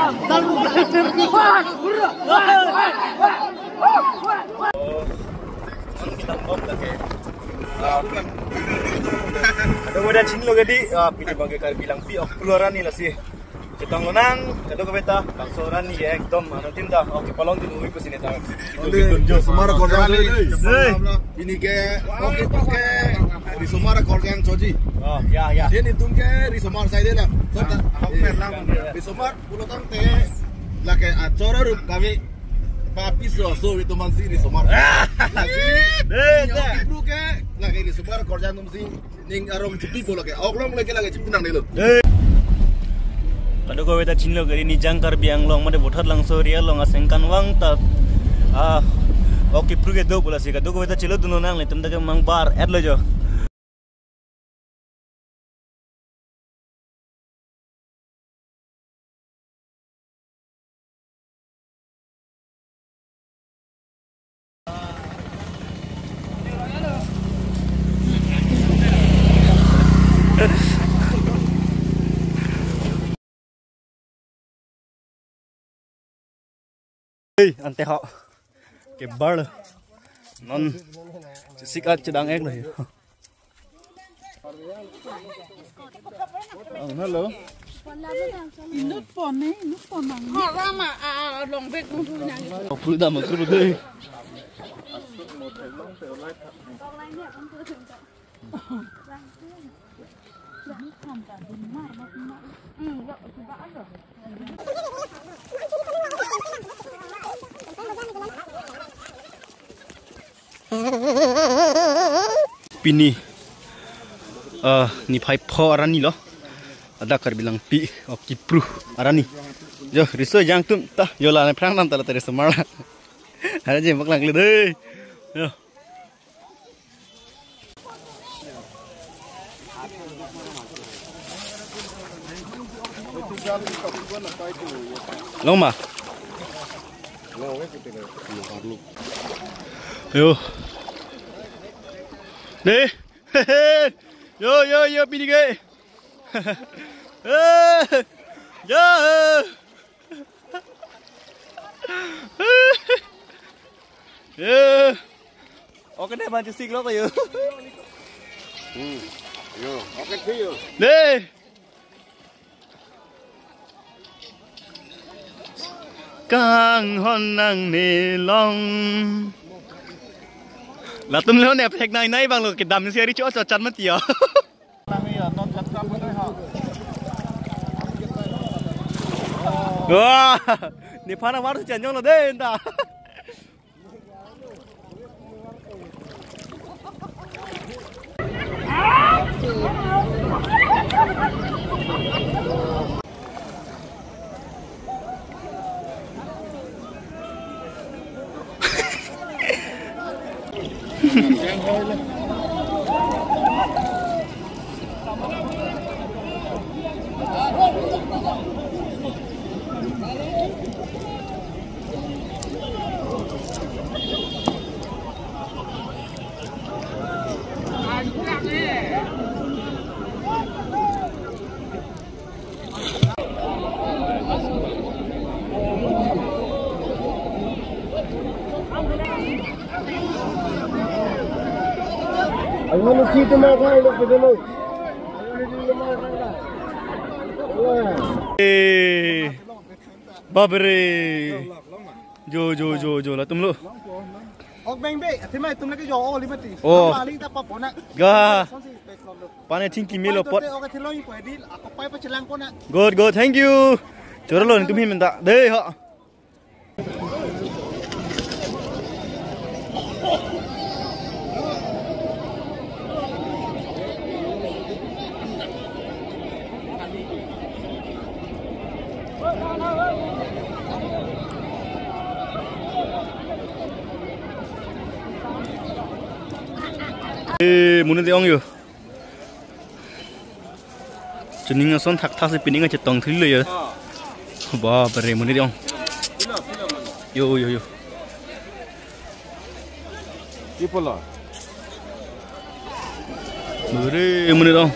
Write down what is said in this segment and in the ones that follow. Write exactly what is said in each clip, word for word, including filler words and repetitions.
Kadokave ta chinilo kedi, ah, pini abang ke Karbi Langpi Okpru arani lasi. Chetong lonang, kadokave ta, bangso arani ke ekdom, ano tim ta, oke, palong dun ui pusi neta. Risomar akorjang choji. Oh, ya, ya. Dia ni tum ke risomar saide la. Risomar pulo tangte, lake achor arup kami. Papi so, so itu mansi risomar. Lasi, eh, ya, eh. Okpru ke, lake risomar akorjang tumsi. Ning arong chipi po lake, oklong lake lake chipi nangnelo. Kadokave ta chinilo kedi, Nijang Karbi Anglong mate Bothatlangso area along asengkan vang ta, ah, Okpru kedo pu lasi, kadokave ta chelo dun lonang, netum ta ke mangbar et lo jo. Hey, ante ho. Kebar lo. Non. Sik at chedang ek lo. Oh, hello. Inut pon ne, inut pon nang. Hora ma, ah, long bag nung thu nang. Oh, pul dam, pul dam. Pini, ah, niphai pho arani lo. Ada Karbi Langpi, Okpru arani. Jo, riso jang tum ta, jo la ne phrang nam ta la ta risomar la. Ada je mak lang le dei. Jo. Long ma. Yo. Dei. Yo, yo, yo, pini ke. Eh. Yo. Eh. Oke dei, maju sik lo kayo. Hmm. Yo, oke sih yo. Dei. Kanghon nangne long. Latum lo ne phek nai nai abang lo kedam si ari cho cho chan mati ya. Wah, ni phana war si chanyong lo dei enta. I want to see the mobile of the village. Eh, babre. Jo, jo, jo, jo, latum lo. Ok, bang, be, athema itum lagi jo, oh, lima ti. Oh. Paling tak apa-apa nak. Ga. Sonsi back lo. Pane thinki melo pot. Oke, thelong ipo edil, ako pai pa chelang ko na. Good, good, thank you. Choro lo, netum hi menta. Dei ho. Eh, monit ong yo. Chuning ason thakthak si pining achetong thilo ya. Bapre, monit ong. Yo, yo, yo. Ipola. Bapre, monit ong.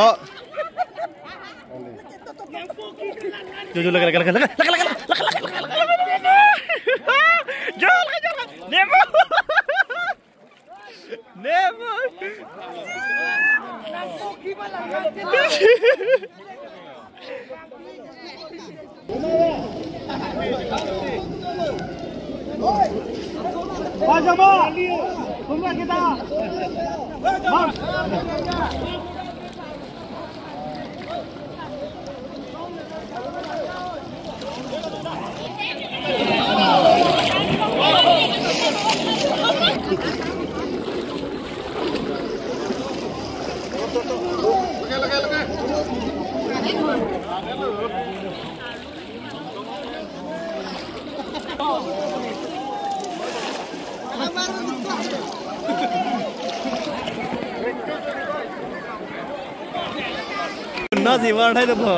Oh. Jo, jo, lake, lake, lake, lake. Jo, lake, jo, lake. Nemo. Nemo. Nasi war thai to pho.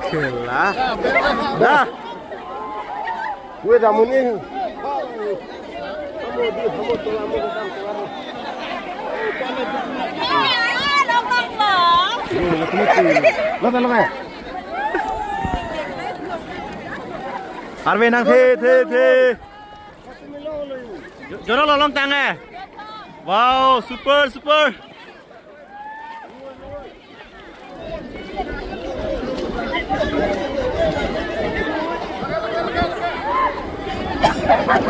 Khela. Dah. Kue damuni. Lata, lata. Arve nang the, the, the. Jo-, jono lolong tang eh. Wow, super, super.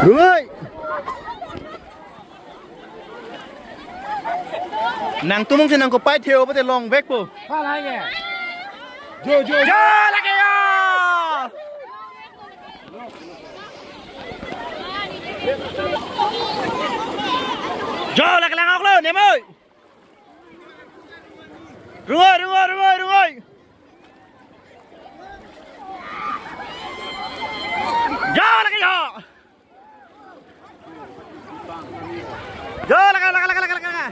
Rui. Nangtum mungsi nangkopai theo pute longvekpo. Halai ke. Jo, jo. Jo, lake jo. Jo, lake lang ok lo, Nemoi. Rungoi, rungoi, rungoi, rungoi. Jo, lake jo. Jo, lake, lake, lake, lake, lake.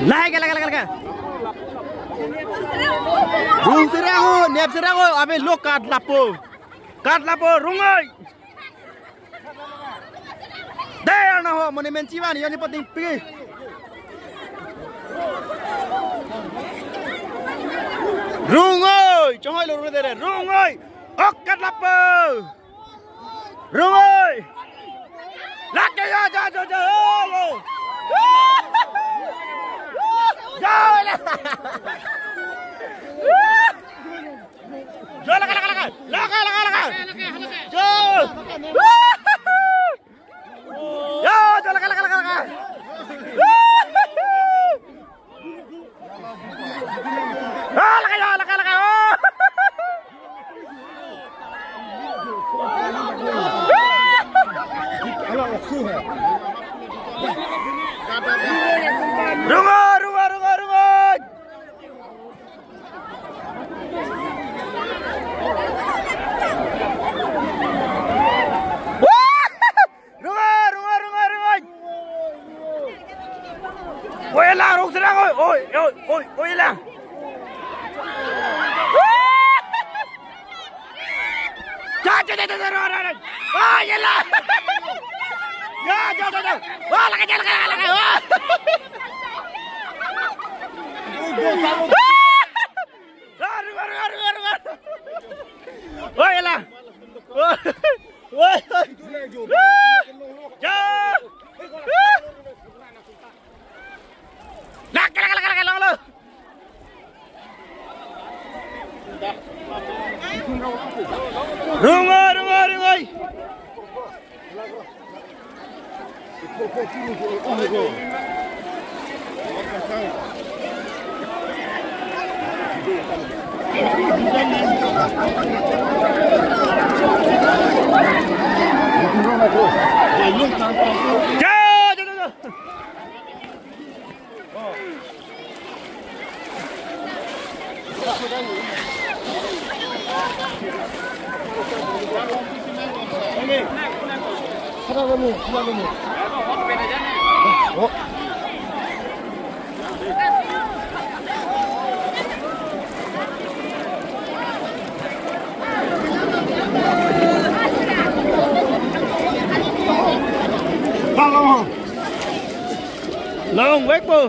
Lake, lake, lake, lake. Rung sira ho, nep sira ho, abe lo kat lapo. Kat lapo, rungoi. Dei arna ho, monument chivan, yoni pating pi. Rungoi, chonghoi lo rung dere, rungoi. Ok kat lapo. Rungoi. Lake ya, ja, ja, ja, ho, lo. Ja, la. Jo, lake, lake, lake. Lake, lake, lake. Jo. Jo, jo, lake, lake, lake, lake. Ah, lake, jo, lake, lake. Oh. Rungoi, rungoi, rungoi, rungoi. Rungoi, rungoi, rungoi, rungoi. Oi, la, rung sira, oi, oi, oi, oi, oi, la. Ja, ja, ja, ja, ja, ja, ja. Ah, ye la. Ja, ja, ja, ja. Wah, lake, ja, lake, lake, lake. Wah. Ah, rungoi, rungoi, rungoi, rungoi. Oi, ye la. Oi, oi. Ja. Lake, lake, lake, lake, lake, lake. Long, wek po.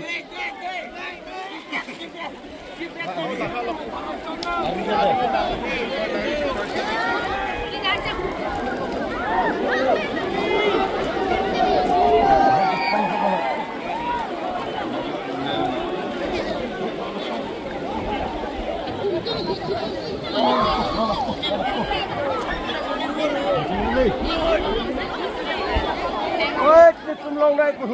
Oi, tum long nai ko.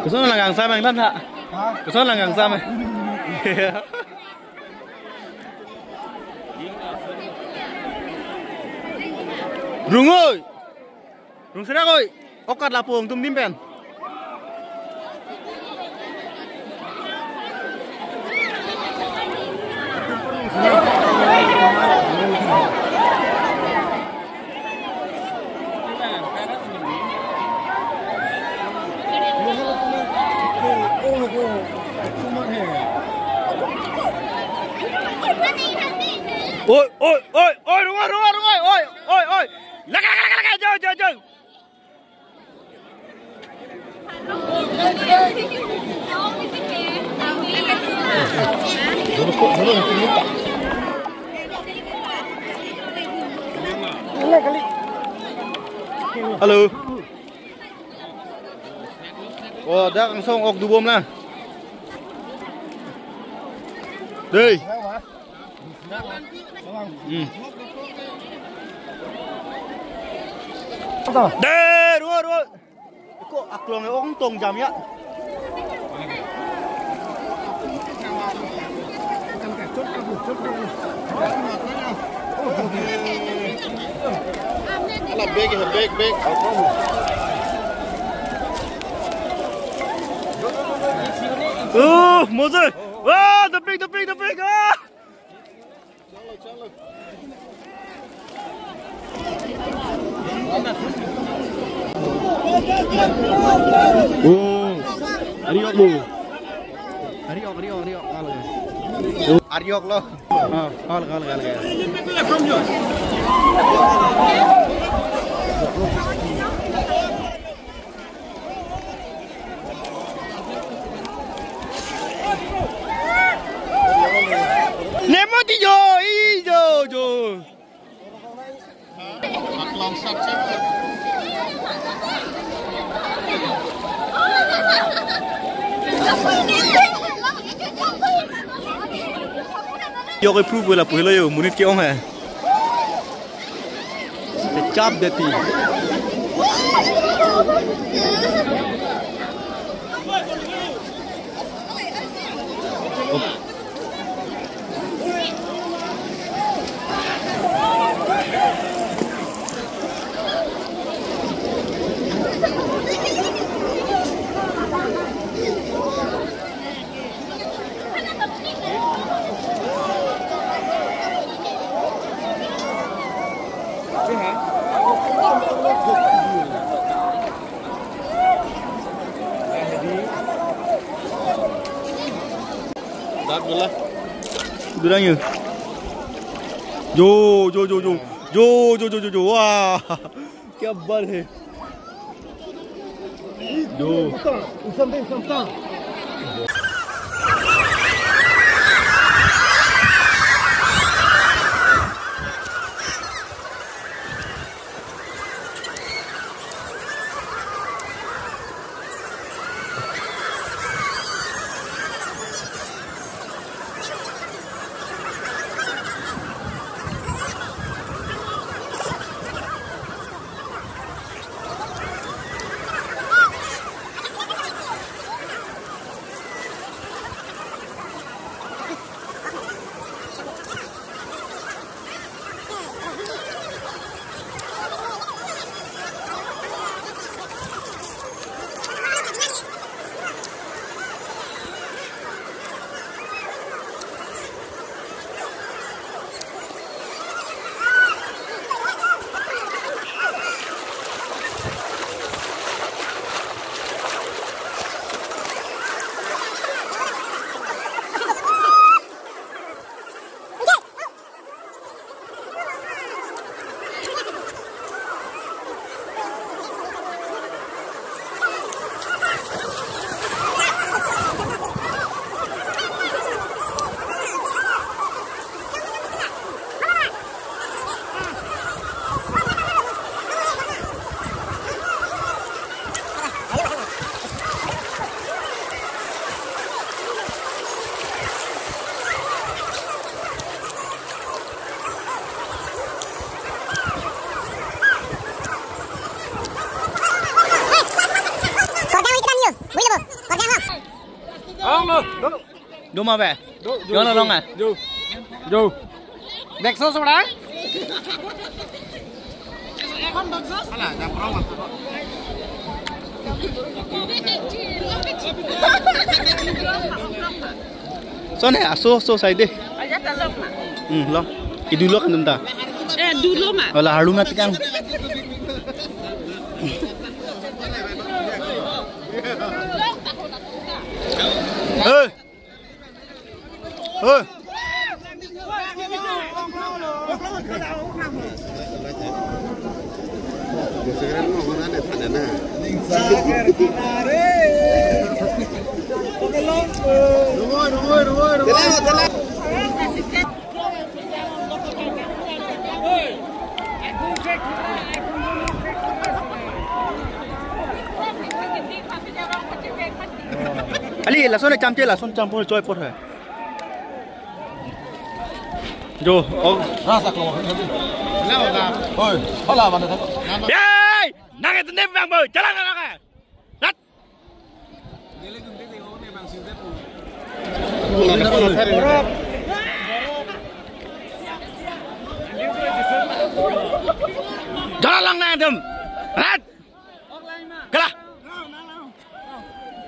Koson lang kangsam nang than ha? Ha? Koson lang kangsam? Rung oi! Rung serak oi! Okat lapu atum dim pen. Oi, oi, oi, oi, rung oi, rung oi, rung oi, oi, oi, oi. Laga, laga, laga, laga, jauh, jauh, jauh. Hello. Oh, dak angsong ok dubom na. Dei. Hmm. Dei, ruo, ruo. Ko aklong e ong tong jam ya. Ala bag, bag, bag. Oh, Moses. Wah, the big, the big, the big. Ah! Oh, ari ok mo. Ari ok, ari ok, ari ok. Ari ok lo. Ah, kal, kal, kal, kal. Nemo ti jo, i jo, jo. Yok e phu bula pu helo yo, monit ke-ong he. Chap deti. Durang yo. Jo, jo, jo, jo. Jo, jo, jo, jo, jo. Wah. Kya baat hai. Jo. Doma be? Jo, jo, Yon jo, along ah? Jo. Jo. Dekso sobra? Ekhon dekso? Sone, aso, aso, sai de. Aja ta long ma. Hmm, long. Idu lo kan ta. Eh, du lo ma. Wala harum na tikang. Hey. Hey. Ali, lason chamche, lason champo choi por hai. Jo, oh. Rasa ko. Oi, hala mana tha. Yai! Nang itu ne bang boy, jalan nang. Rat. Jalan lang na dem. Rat. Kala.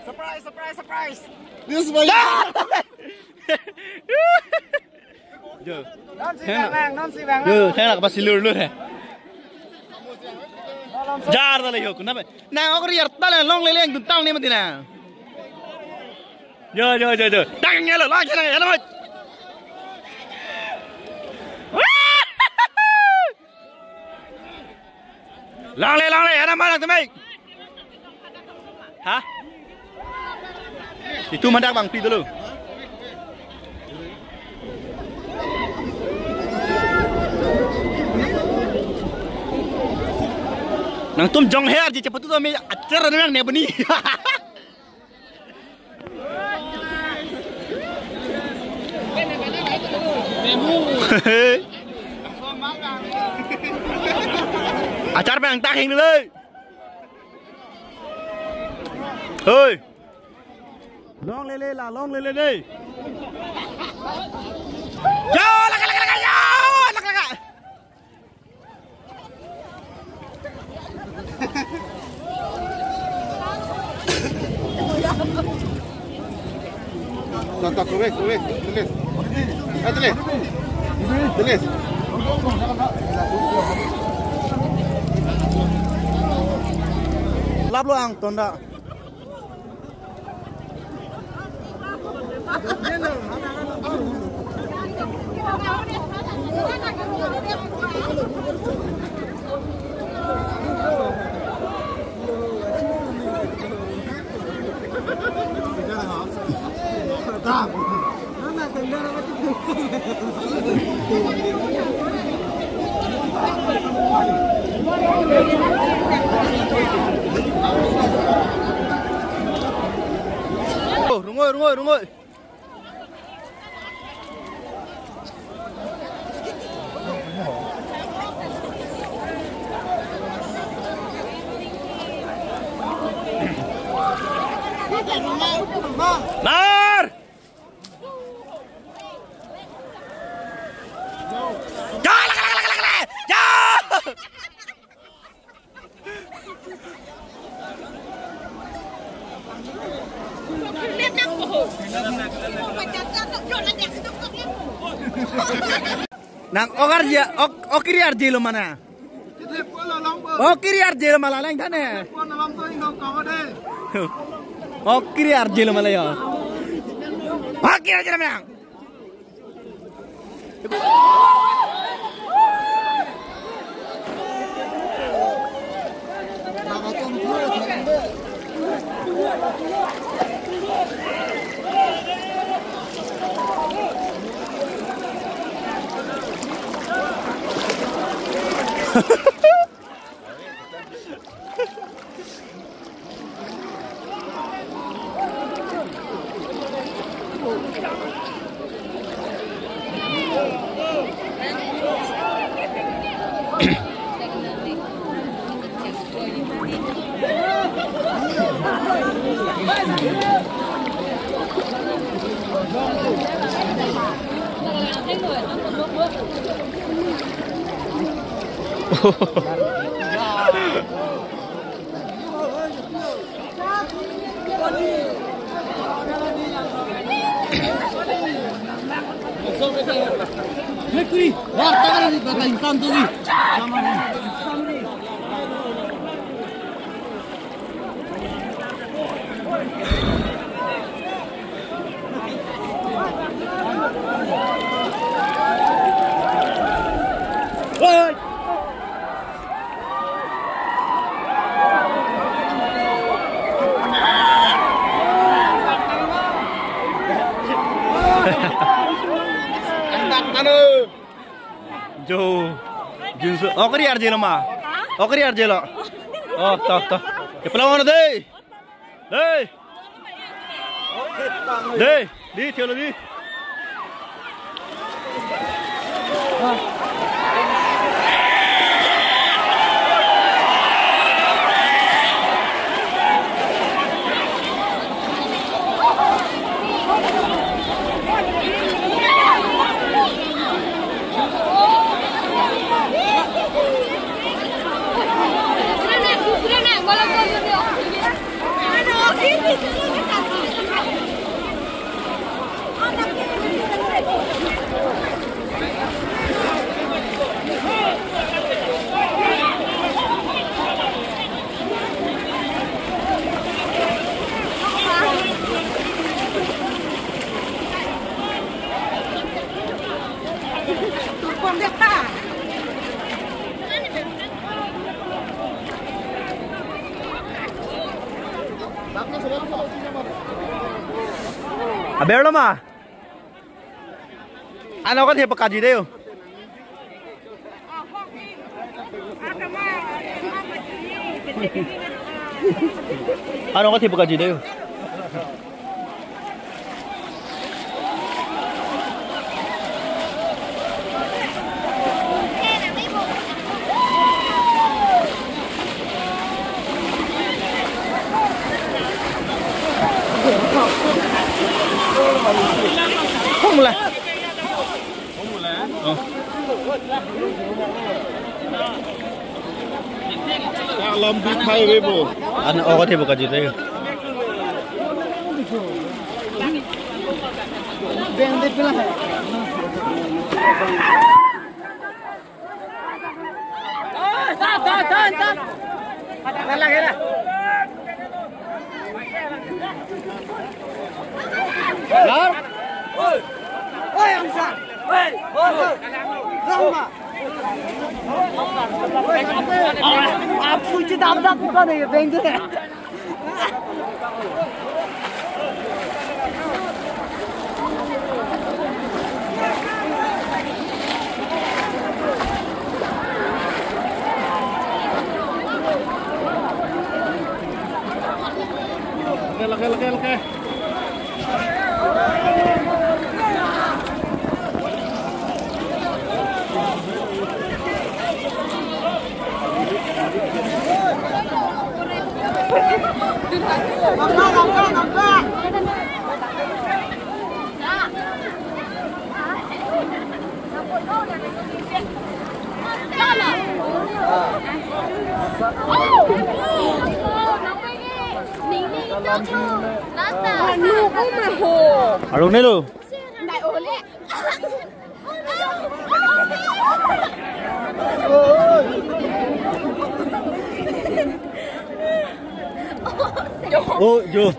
Surprise, surprise, surprise. This is my Jo. Non si bang lang, non si bang lang. Jo, saya nak pasi lur lur hai. Jar ta le ho, kuna be. Na ok ri yar ta le longlele ingdun tang ni mati na. Jo, jo, jo, jo. Tang nge lo, lang sana ya na. Langle, langle, ya na mana temai. Ha? Itu madak bang pi dulu. Nangtum jong her ji cepat tu me acer nang ne bani. Acar bang taking dulu. Hoi. Longlele la, longlele de. Yo, laka, laka, laka, yo, laka, laka. Tata, kove, kove, tulis. Ah, tulis. Tulis. Lap lo ang tonda. Oh, rungoi, rungoi, rungoi. Nar! Ja, lak, lak, lak, lak, lak! Ja! Nang ok arje, ok, ok kiri arje lo mana? Ok kiri arje lo mana lang thane? Ok kiri arje lo mana ya? Ok kiri arje lo mana? Jo. Junso. Oh, kari arjelo ma. Oh, kari arjelo. Oh, toh, toh. Kepala mana dei? Dei. Dei, di, thiolo di. Aber lo ma. Ano ko thipa kaji dei yo. Ano ko thipa kaji dei yo. Hong la. Oh. Alam bi khai re bo. An ogo thipa kaji dei. आप कुछ दाम दाम दुकान है, बैंक है। Lake, lake, lake, lake. Arung ne lo. Oh, jo.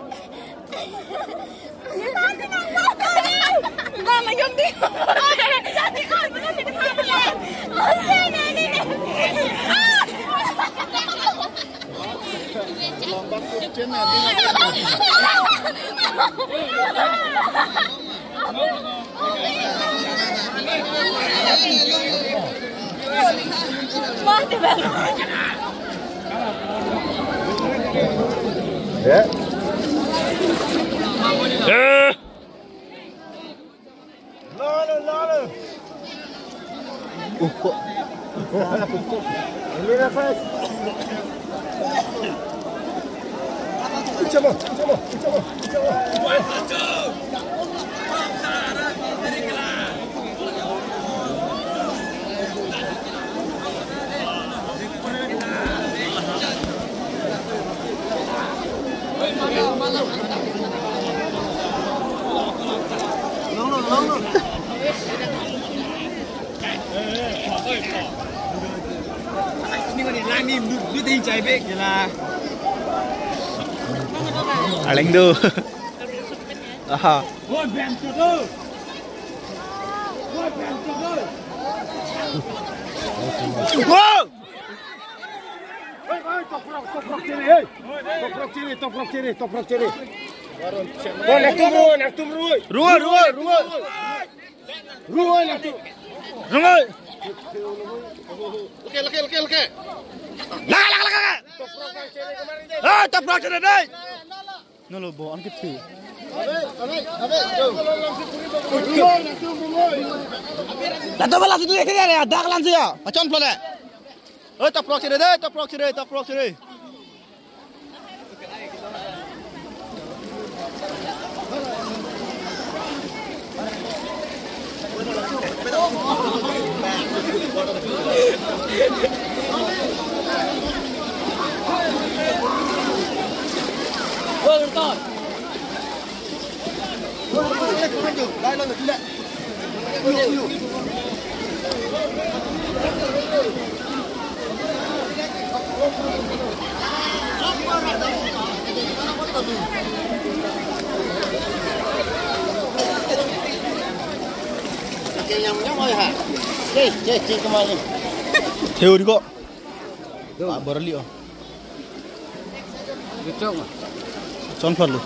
Eh. Lalo, lalo. Uh, kok. Ini nafas. Coba, coba, coba, coba. Ni du du ting chai bek je la. Arleng do. Aha. Wow! Hey, hey, toprak, toprak chere, hey. Toprak chere, toprak chere, toprak chere. Oh, nangtum ruoi, nangtum ruoi. Ruoi, ruoi, ruoi. Ruoi, nangtum. Ruoi. Lake, lake, lake, lake. Lake, lake, lake, lake. Toprak chere kemarin deh. Ah, toprak chere deh. Nolo bo an kithi. Lato bala situ ya, ya, ya, dak lan siya. Pachon plo le. Oi, toprak chere deh, toprak chere, toprak chere. Theory ko. Pak Borli oh. Chon phlot lo.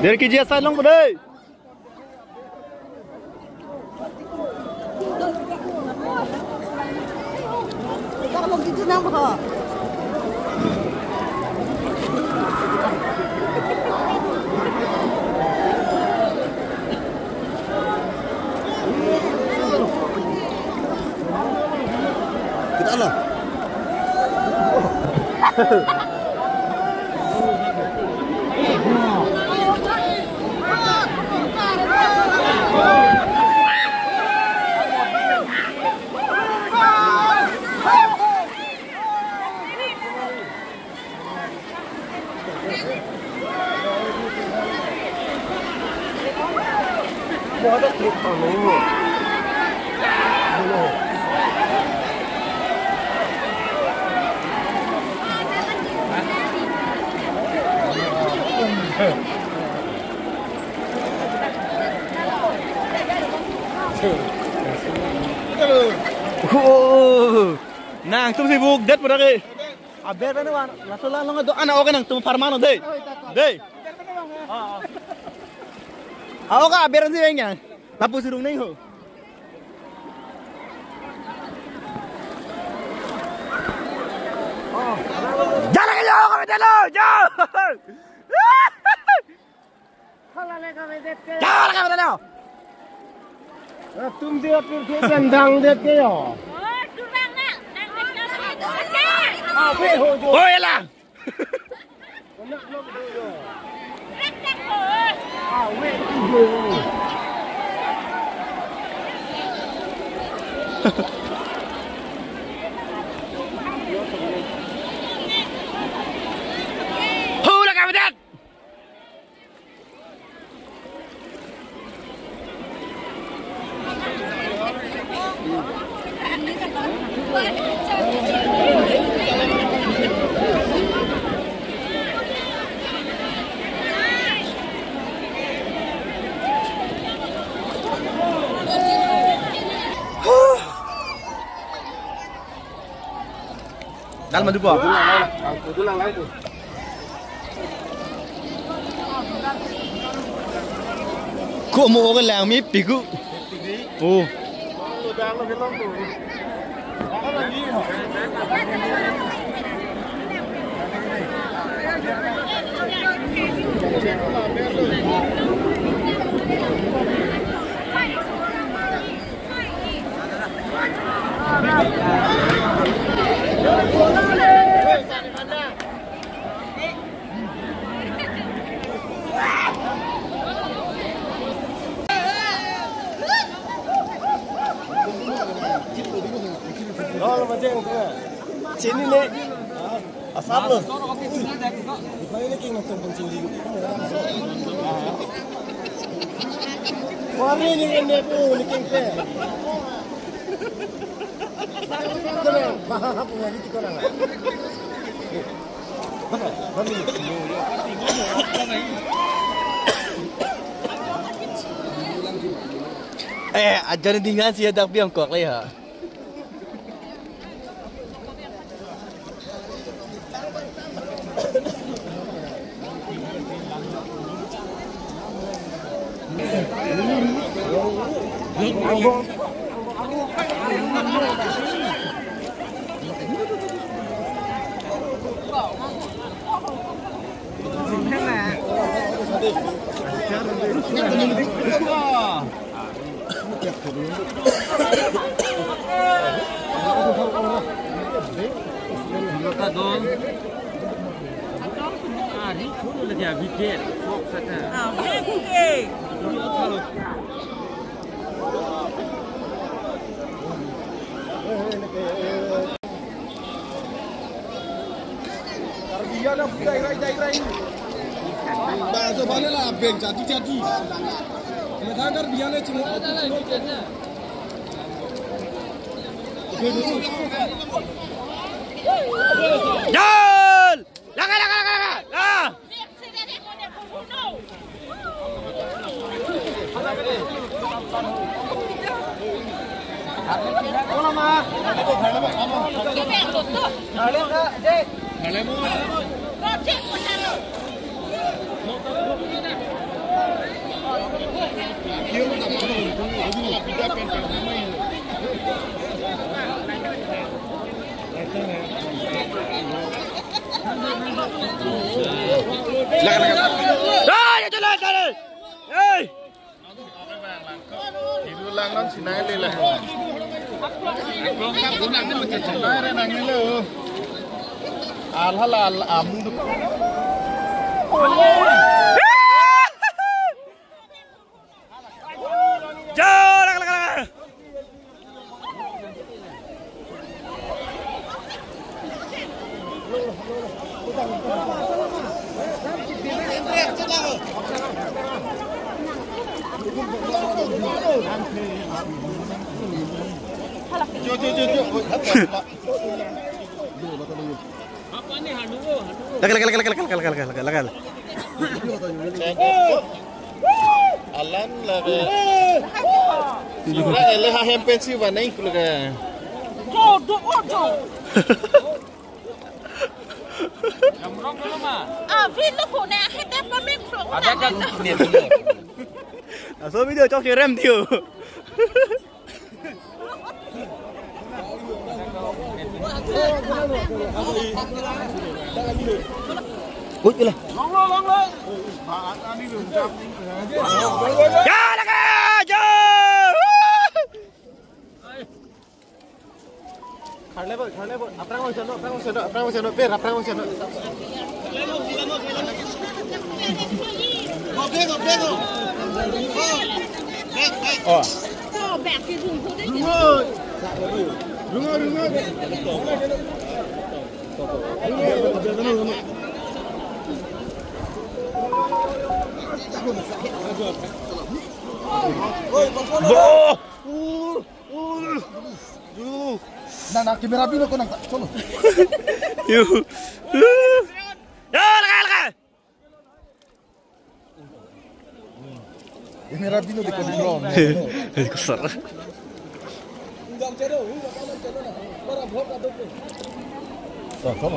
Der kg asai longpo dei. Kita lah. Oh, nangtum si buk det pada ke. Aber pen wan, laso la long do ana oke nangtum pharman dei. Dei. Ah, oke aber si beng ya. Lapu surung neng ho. Jalan ke jauh kami jalan, jauh. Jauh kami jalan. Tum dia pirthe pen dang det ke yo. Ave ho jo. Oh, elang. Hula kabinet. Dal madu po. Ko mo ko lang mi piku. Oh. Chini ne. Asap lo. Ini king nonton pun chini. Wah, ini kan dia tuh, ini king teh. Kenal, bahas apa lagi kita orang. Betul, betul. Eh, ajan dengan si adak biang kok le ha. Bangso bale la beng jadi jadi. Methang Karbi Anglong chingo. Jal! Laka, laka, laka, laka! La! Hey! Idu lang lang sinai le lang. Sinai re nang le. Alha la al amu tu. Jo, lang, lang, lang. Lagal, lagal, lagal. Alan lagi. Sura ele ha hem pensi banai kulaga. Jo, do, o, jo. Ah, vin lo ko ne, hete pa min pro. Ada kan? Laso video chok si rem diu. Uy, ila. Ya, laga, ya. Kharle bo, kharle bo. Aphrang bangso no, aphrang bangso no, aphrang bangso no, ber, aphrang bangso no. Oh. Rungo, rungo. Bo! Na, na, camera bino ko nang, cholo. Yo. Yo, laga, laga. Camera bino de ko bino. Kesel. Uh.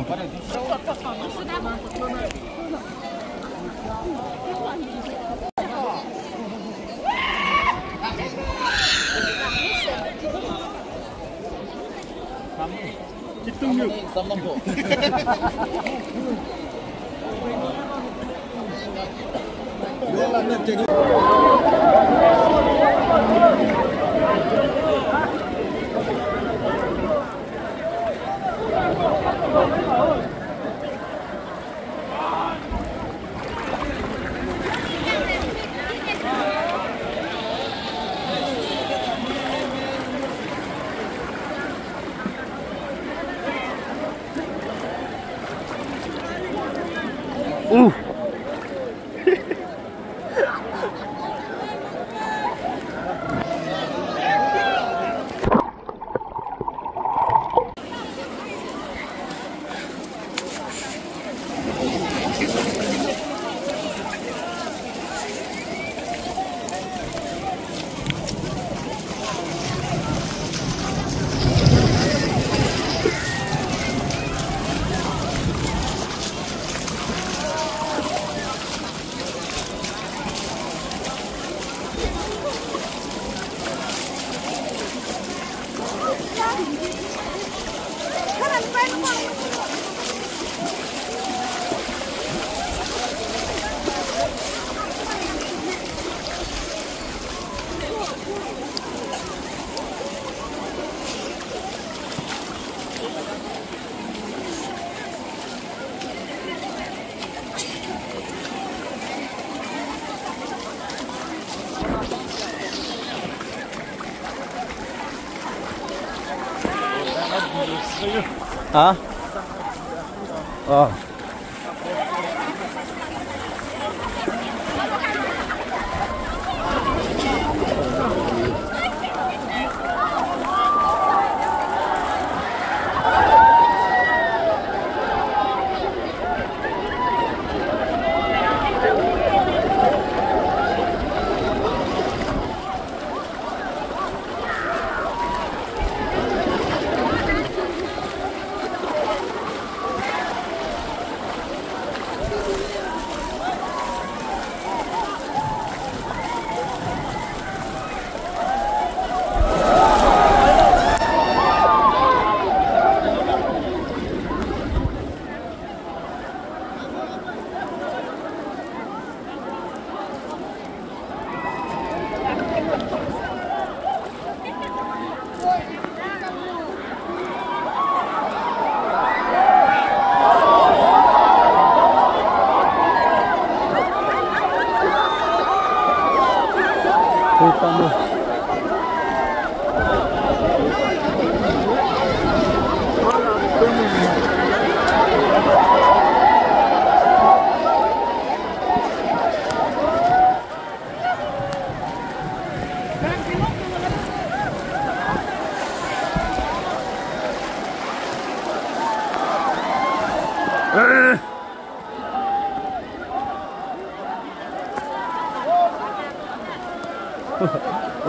Ha? Oh.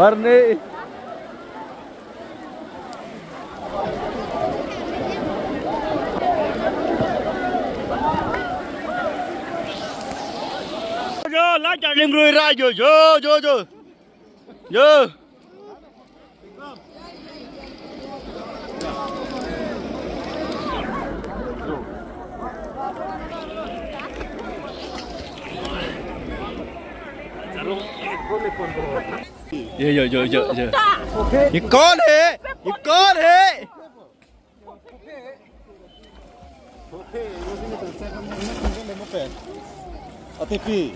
Warni. Jo, la jalim rui ra jo, jo, jo, jo. Jo. Yo, yo, yo, yo, yo. Ye kaun hai? Ye kaun hai? Atipi.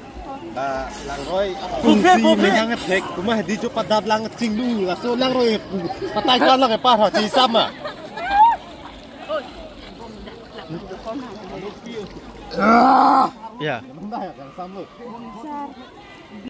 La langroi. Phuphe, phuphe. Mehang thek. Kuma di jo padap lang chinglu. Laso langroi. Patai ko lang pa ho chi sama. Ya. Yang samlo.